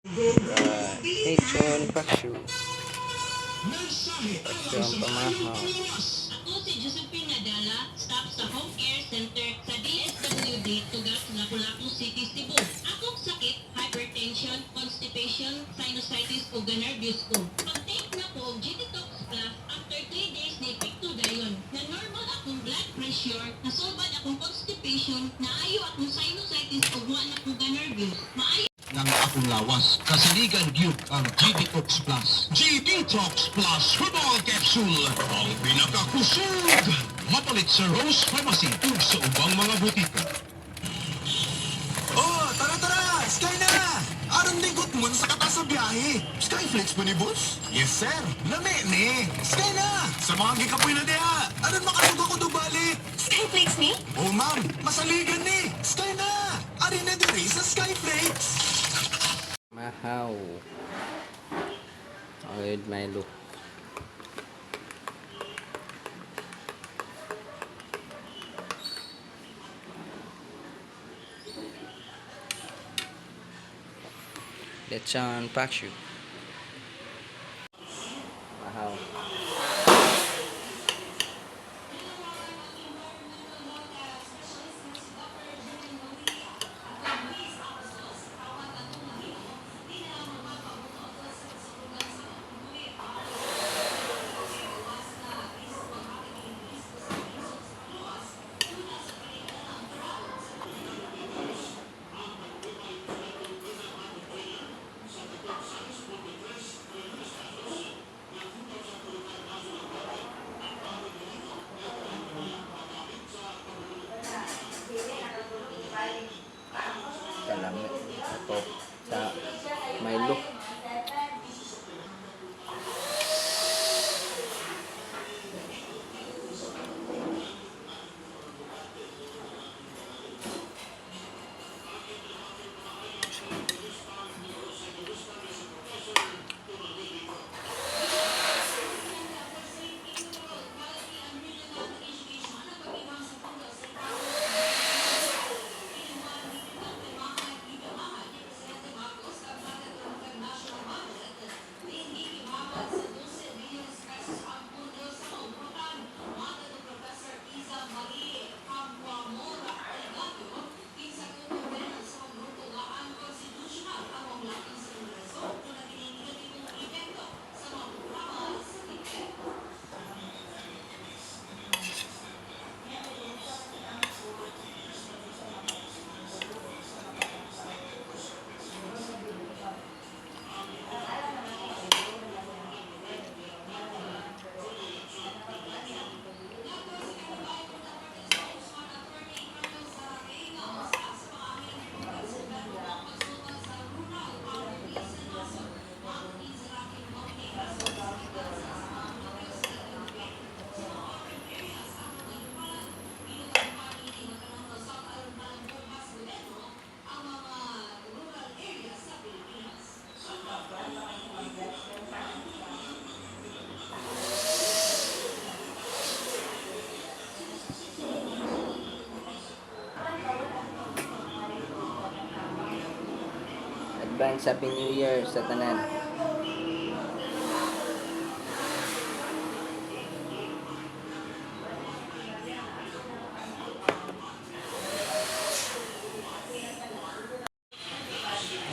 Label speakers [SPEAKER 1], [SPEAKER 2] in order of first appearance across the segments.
[SPEAKER 1] Right. Lechon paksiw. Paksiw ang pamahaw.
[SPEAKER 2] Ako si Josephine Nadala, staff sa Home Care Center sa DSWD, Tugas, Lapu-Lapu City, Cebu. Akong sakit, hypertension, constipation, sinusitis ug nervous ko. Pag-take na po og GT Tox Plus, after 3 days ni epekto dayon. Na normal akong blood pressure, nasolbad akong constipation, naayo akong sinusitis ug wa na ko ga-nervous. Maayo
[SPEAKER 3] Ng akong lawas. Kasaligan gyud ang GD Tox Plus. GD Tox Plus Herbal Capsule. Ang pinakakusog! Mapalit sa Rose Pharmacy ug sa ubang mga butika.
[SPEAKER 4] Oh, tara tara! Sky na! Aron ligot mo sa kata sa biyahe. Skyflex ba ni boss? Yes, sir. Lami ni. Sky na! Sa mga gikapoy na diha. Aron makasuga ko dubali.
[SPEAKER 5] Skyflakes ni?
[SPEAKER 4] Oh, ma'am. Masaligan ni. Sky na! Ari na diri sa Skyflakes.
[SPEAKER 1] Mahaw. With Milo. Lechon paksiw. Mahaw. Kalami. Ito sa Milo. Advance Happy New Year sa tanan.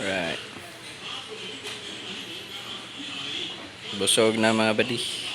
[SPEAKER 1] Right. Busog na, mga buddy.